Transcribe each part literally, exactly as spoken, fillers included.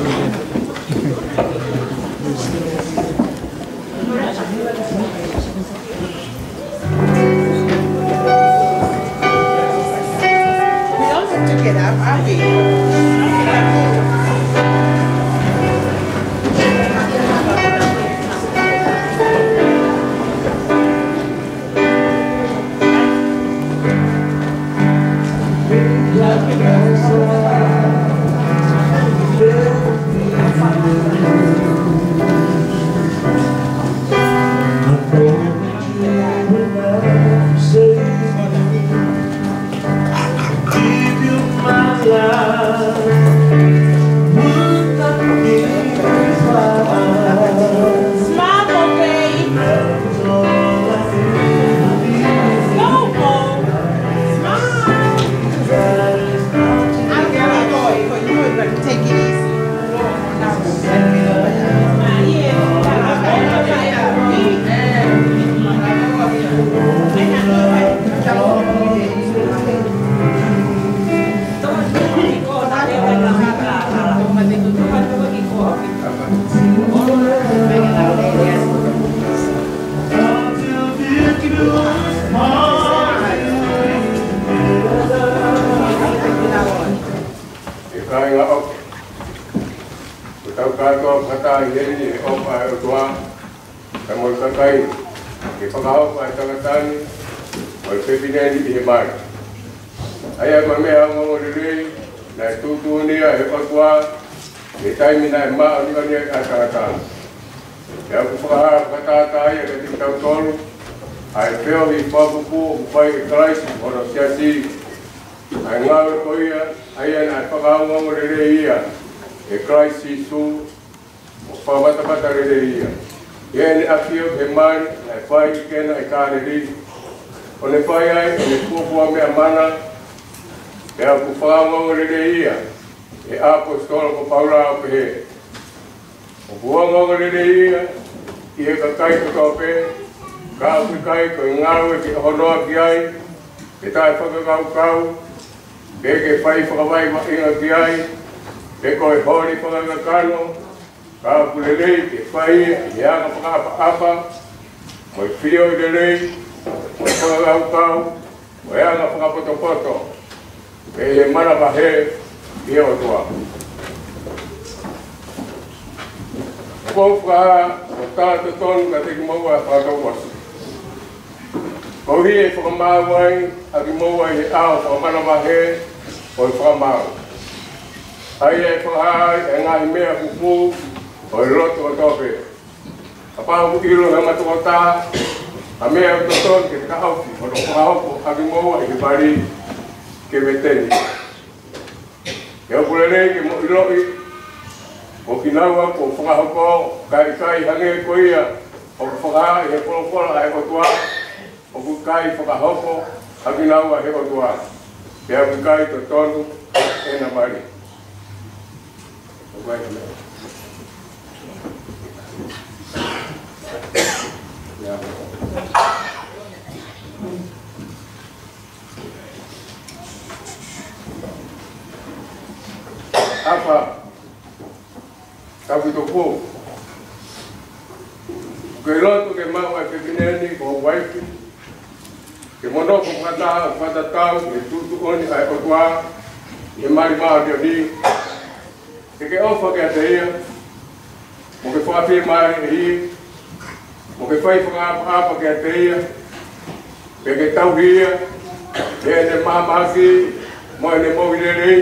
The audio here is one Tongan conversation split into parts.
We don't have to get up, are we? Smile, okay? Go, Paul. Smile. I'm gonna go for you, but take it easy. ʻE kāinga ʻoku, ko ʻetau kātoa fakataha ʻi heni ʻi he ʻofa ʻa e ʻOtua, pea mo e kakai, ke fakahoko ʻa e tangata ni mo e fefine ni ʻi he mali. ʻA ia ko e meʻa ongoongolelei naʻe tuʻutuʻuni ʻe he ʻOtua ʻi he taimi naʻe māʻoniʻoni ai ʻa e tangata. Pea ʻoku fakahā fakatātā ia kiate kitautolu ʻa e feohi fakapupū ʻoku fai ʻe Kalaisi mo hono siasi, ʻa e ngāue ko ia, ʻa ia naʻe fakaongoongolelei ia ʻe Kalaisi Sīsū, ʻo fakamatapata lelei ia ʻi heʻene ʻafio he mali naʻe fai ki heʻene Kāleli, ʻo ne fai ai ʻene fuofua meʻamana. Pea ʻoku fakaongoongolelei ia ʻe he ʻaposetolo ko Paula ʻo pehē, ʻoku ongoongolelei ia ʻi he kakai kotoa pē, ka ʻoku ʻikai ko e ngāue ke ʻohonoa ki ai, pe taʻefakakaukau, pe ke fai fakavaivaiʻinga ki ai, pe ko e holi fakakakano, ka ʻoku lelei ke fai ia ʻi he anga fakaʻapaʻapa, mo e feohi lelei, mo e fakakaukau, mo e anga fakapotopoto, pea ʻi he manavahē ʻi he ʻOtua. ʻOku ou fakahā ʻo tala totonu kiate kimoua ʻa e fakatouʻosi, koeʻuhi ʻe fakamaau ai ʻa kimoua ʻi he ʻao fakamanavahē ʻo e fakamaau, ʻa ia ʻe fakahā ai ʻa e ngaahi meʻa pupū ʻo e lotu kotoa pē. Kapau ʻoku ʻilo ʻe he matuʻotaha ha meʻa ʻoku totonu ke taʻofi hono fakahoko ʻa kimoua ʻi he mali, ke veteni. He ʻoku lelei ke mo ʻiloʻi ko kinaua kuo fakahoko, kae ʻikai hangē ko ia ʻoku fakahā ʻi he folofola ʻa e ʻOtua, ʻoku ʻikai fakahoko ʻa kinaua ʻe he ʻOtua, pea ʻoku ʻikai totonu ʻena mali. ʻAfa, tau ki tuku. Ke lotu ke maʻu ʻa e fefine ni ko ho uaifi, ke mo nofo fakataha ʻo fakatatau ki he tuʻutuʻuni ʻa e ʻOtua ʻi he mali māʻoniʻoni. Ke ke ʻofa kiate ia, mo ke fakafiemālieʻi ia, mo ke fai fakaʻapaʻapa kiate ia, pea ke tauhi ia ʻi heʻene mahamahaki mo ʻene moʻui lelei,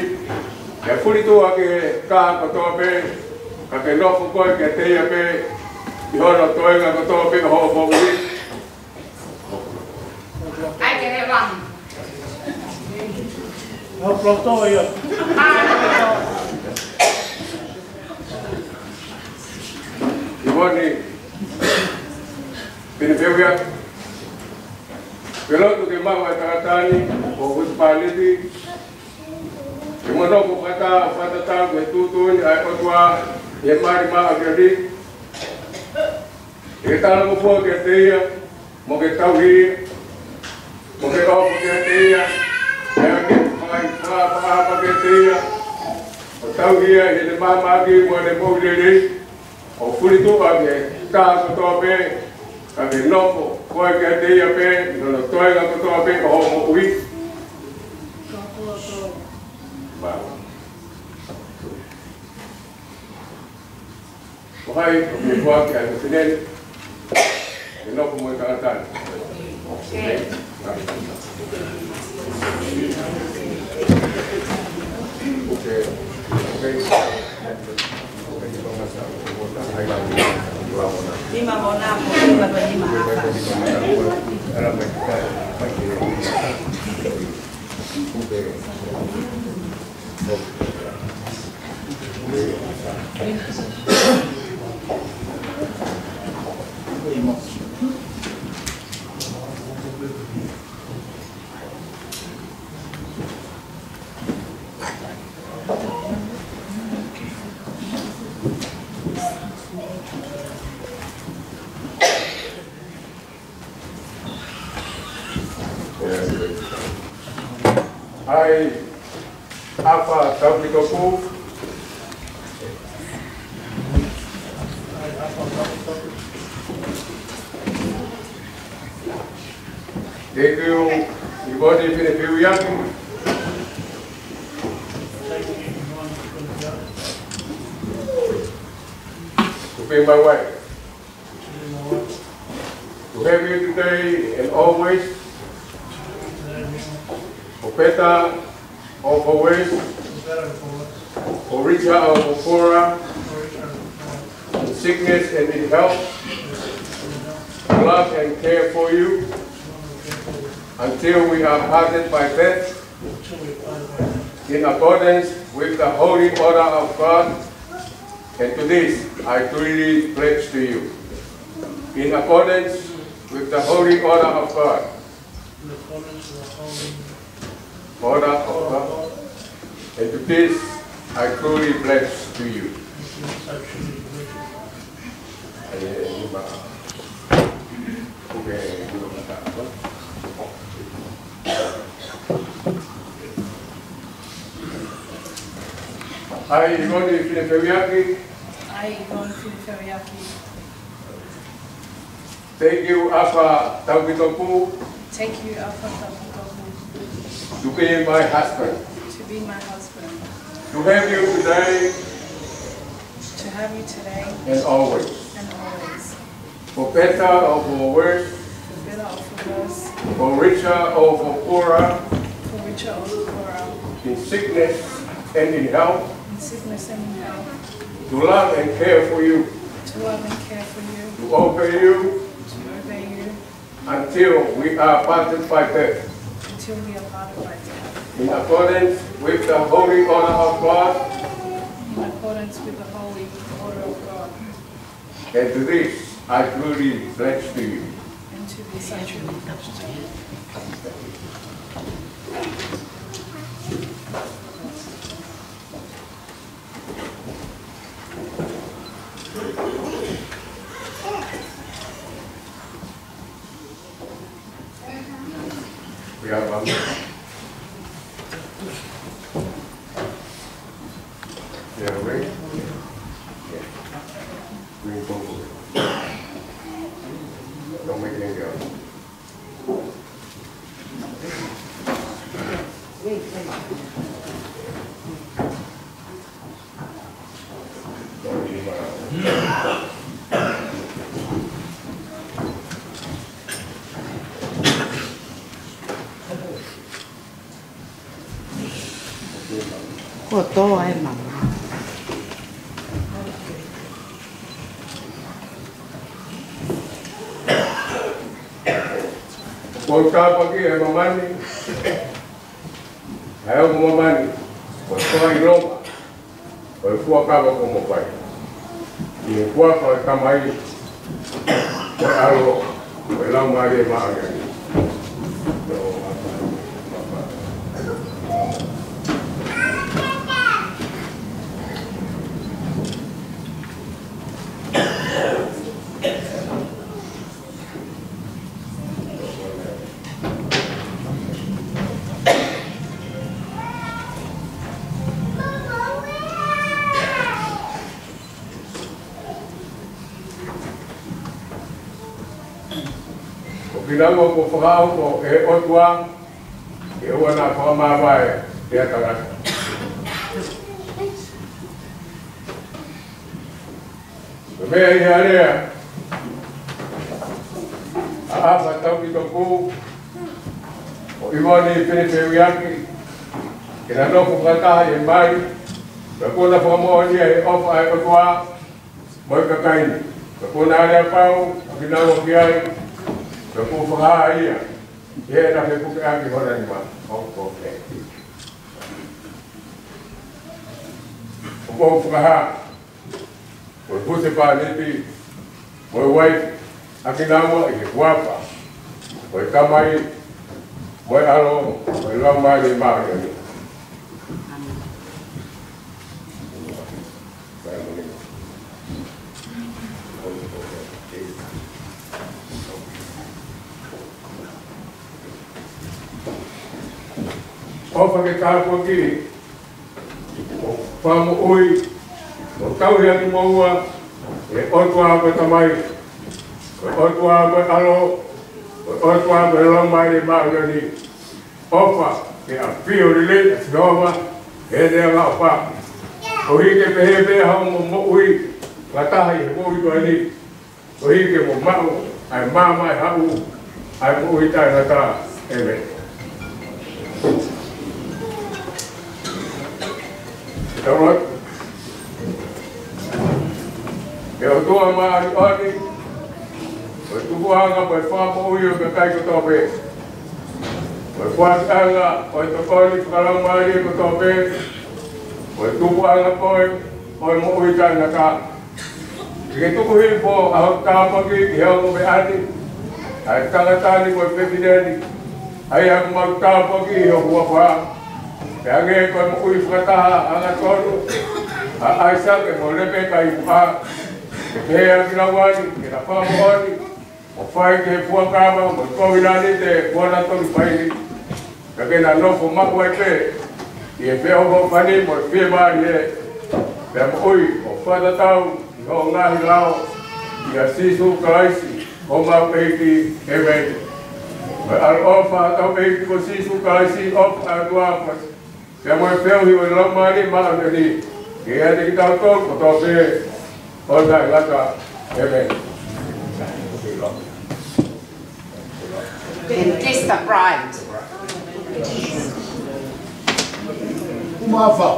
pea fulituʻa ki he taha kotoa pē, ka ke nofo koe kiate ia pē ʻi hono toenga kotoa pē ʻo hoʻo moʻui. ʻAi ke leva. Au ploto ia. Ivoni. Pini peuia. Ke lotu ke maʻu ʻa e tangata ni ko e husepāniti, ke mo nofo fakataha ʻo fakatatau ki he tuʻutuʻuni ʻa e ʻOtua ʻi he mali māʻoniʻoni. Ke talangofua kiate ia, mo ke tauhi ia, mo ke ʻofa kiate ia, pea ke fai fakaʻapaʻapa kiate ia, ʻo Tauhi ia ʻi heʻene maama ʻaki mo ʻene moʻui lelei, ʻo fulituʻa ki he taha kotoa pē, ka ke nofo koe kiate ia pē ʻi hono toenga kotoa pē ʻo hoʻo moʻui. Mālō. Ko hai ʻoku ke foaki ʻa e fineʻeiki ke nofo mo e tangata ni? Lima mona, lima, lima. ʻAi, ʻAfa Taukitopu. Thank you, Ivoni Fine Feuiaki. To be my wife. To have you today and always. For better or for worse. For richer or for poorer. In sickness and in health. To love and care for you. Until we are parted by death. In accordance with the holy order of God. And to this I duly pledge to you. In accordance with the holy order of God. In accordance with the holy order of God. And to this I duly pledge to you. And to this I duly pledge to you. ʻAi, Ivoni Fine Feuiaki. ʻAi, Ivoni Fine Feuiaki. Thank you, ʻAfa Taukitopu. Thank you, ʻAfa Taukitopu. To be my husband. To be my husband. To have you today. To have you today. And always. And always. For better or for worse. For better or for worse. For richer or for poorer. For richer or for poorer. In sickness and in health. In sickness and in health. To love and care for you. To love and care for you. To obey you. To obey you. Until we are parted by death. Until we are parted by death. In accordance with the holy order of God. In accordance with the holy order of God. And to this I duly pledge to you. And to this I duly pledge to you. We have one. Yeah, wait. Yeah. Bring it over. Don't make it any other. Kuo tō ai mama. Kuo tāpuaki e mama ni. ʻA e ʻoku mama ni, ko e toa ʻi Loma, ko e fuakava kuo mo fai. ʻI he fuakava ʻo e Tamai, ko e ʻAlo, ko e Laumālie Māʻoniʻoni. Kinaua kuo fakaʻauha ʻe he ʻOtua, ke ʻoua naʻa fakamāvae ʻe ha tangata. Ko e meʻa ʻi he alea ʻa ʻAfa Taukitopū mo ʻIvone Fenefeuiaki, ke na nofo fakataha ʻi he mali, pea kuo na fakamoʻoni ʻi he ʻofa ʻa e ʻOtua mo e kakai ni. Pea kuo na aleapau ʻa kinaua ki ai, pea kuo fakahā ia ʻi heʻena fepukeʻaki hona nima. ʻOku ou fakahā ko e husepāniti mo e uaifi ʻa kinaua ʻi he huafa ʻo e Tamai, mo e ʻAlo, mo e Laumālie Māʻoniʻoni. ʻOfa ke tāpuakiʻi mo fakamoʻui mo tauhi ʻaki moua ʻe he ʻOtua ko e Tamai, ko e ʻOtua ko e ʻAlo, ko e ʻOtua ko e Laumālie Māʻoniʻoni. ʻOfa ke ʻafio lelei ʻa Sihova ʻi heʻene angaʻofa, koeʻuhi ke pehē pē hoʻomo moʻui fakataha ʻi he moʻui ko eni, koeʻuhi ke mo maʻu ʻa e maama ʻo e haʻu ʻa e moʻui taʻengata. ʻĒmeni. Tau lotu. ʻE ʻOtua māʻoniʻoni, ko e tupuʻanga mo e fakamoʻui ʻo e kakai kotoa pē, ko e foakiʻanga ʻo e tokoni fakalaumālie kotoa pē, ko e tupuʻanga koe ʻo e moʻui taʻengata. Ke ke tuku hifo ʻa hoʻo tāpuaki ki he ongo meʻa ni, ʻa e tangata ni mo e fefine ni, ʻa ia ʻoku mau tāpuakiʻi ʻi ho huafa, pea hangē ko e moʻui fakataha angatonu ʻa ʻAisake mo Lepeka ʻi muʻa, ke pehē ʻa kinaua ni ke na fakamoʻoni mo fai ki he fuakava mo e kovinānite kuo na toki fai ni, ka ke na nofo maʻu ai pē ʻi he feʻofoʻofani mo e fiemālie, pea moʻui mo fakatatau ʻi hoʻo ngaahi lao, ʻia Sīsū Kalaisi ko homau ʻEiki. ʻĒmeni. Mo e ʻaloʻofa ʻa hotau ʻEiki ko Sīsū Kalaisi, ʻofa ʻa e ʻOtua, pea mo e feohi ʻo e Laumālie Māʻoniʻoni, ke ʻiate kitautolu kotoa pē ʻo taʻengata. ʻĒmeni. And kiss the bride. Kumafa.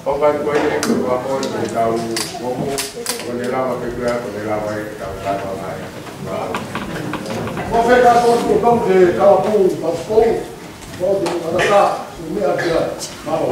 ʻOka ko e ko e ko e tau momo, ko e lava ke kua, ko e lava e tau lava mai. Ko e feka ko e ko e tau pū, tau pū, ko e tau tata, ko e meʻa kia, mālō.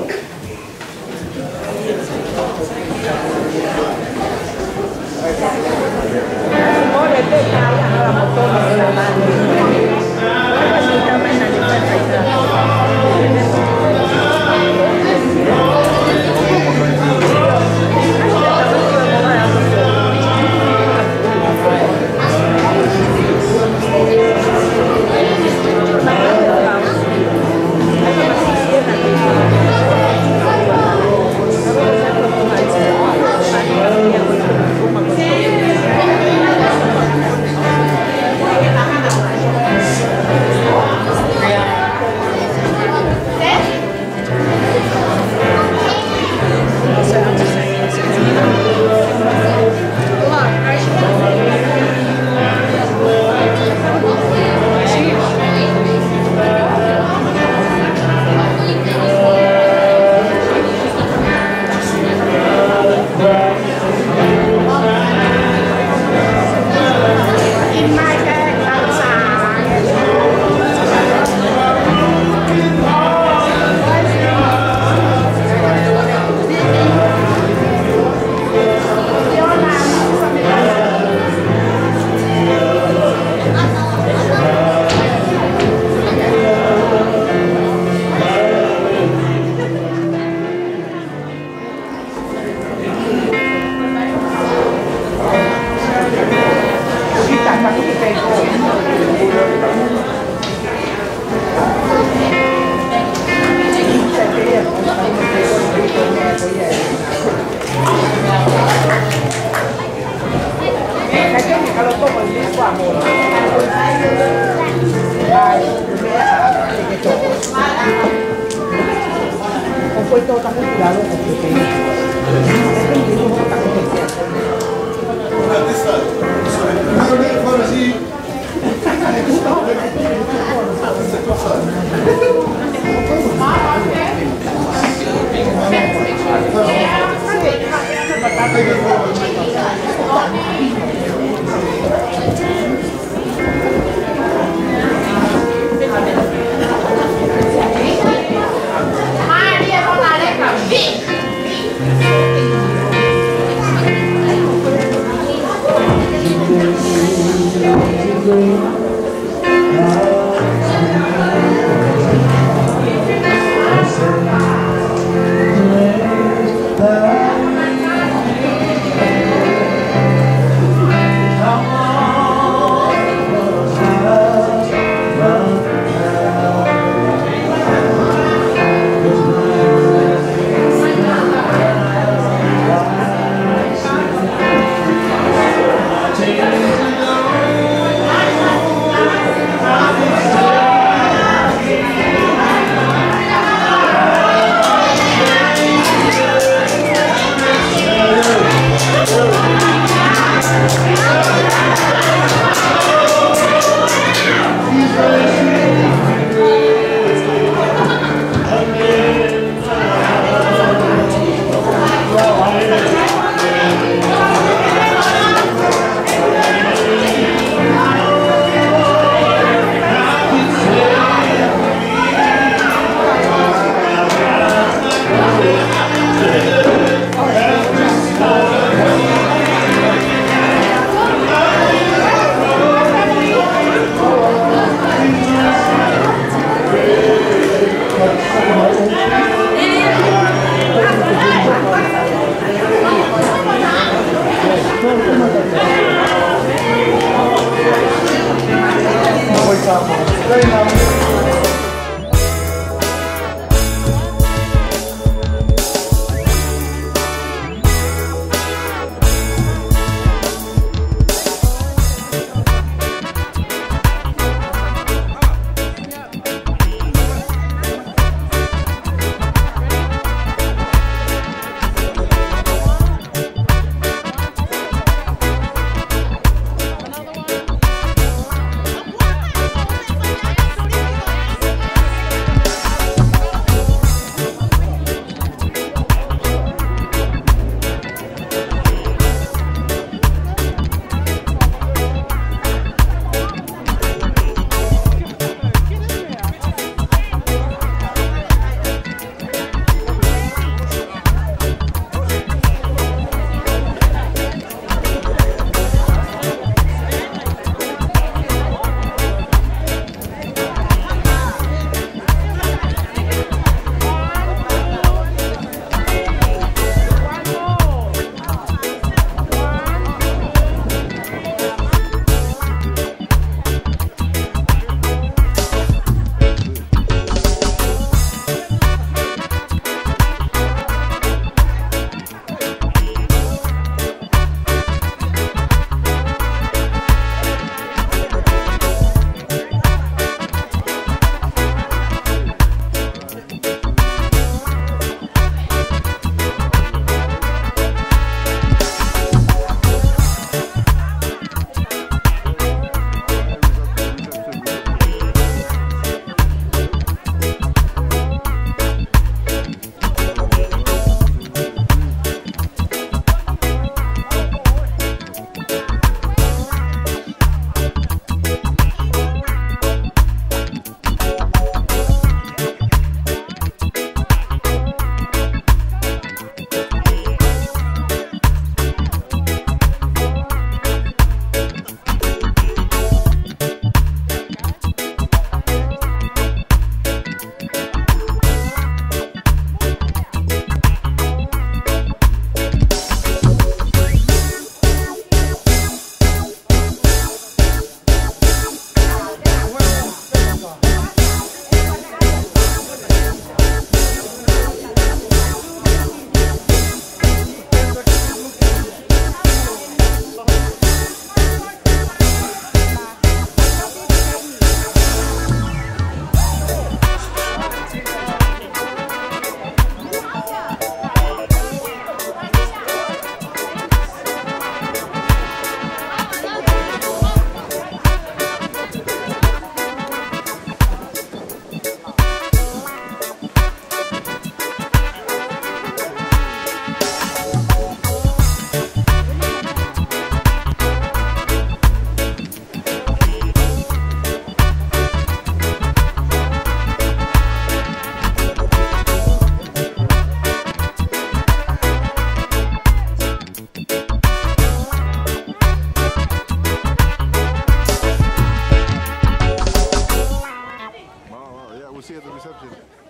See you at the reception.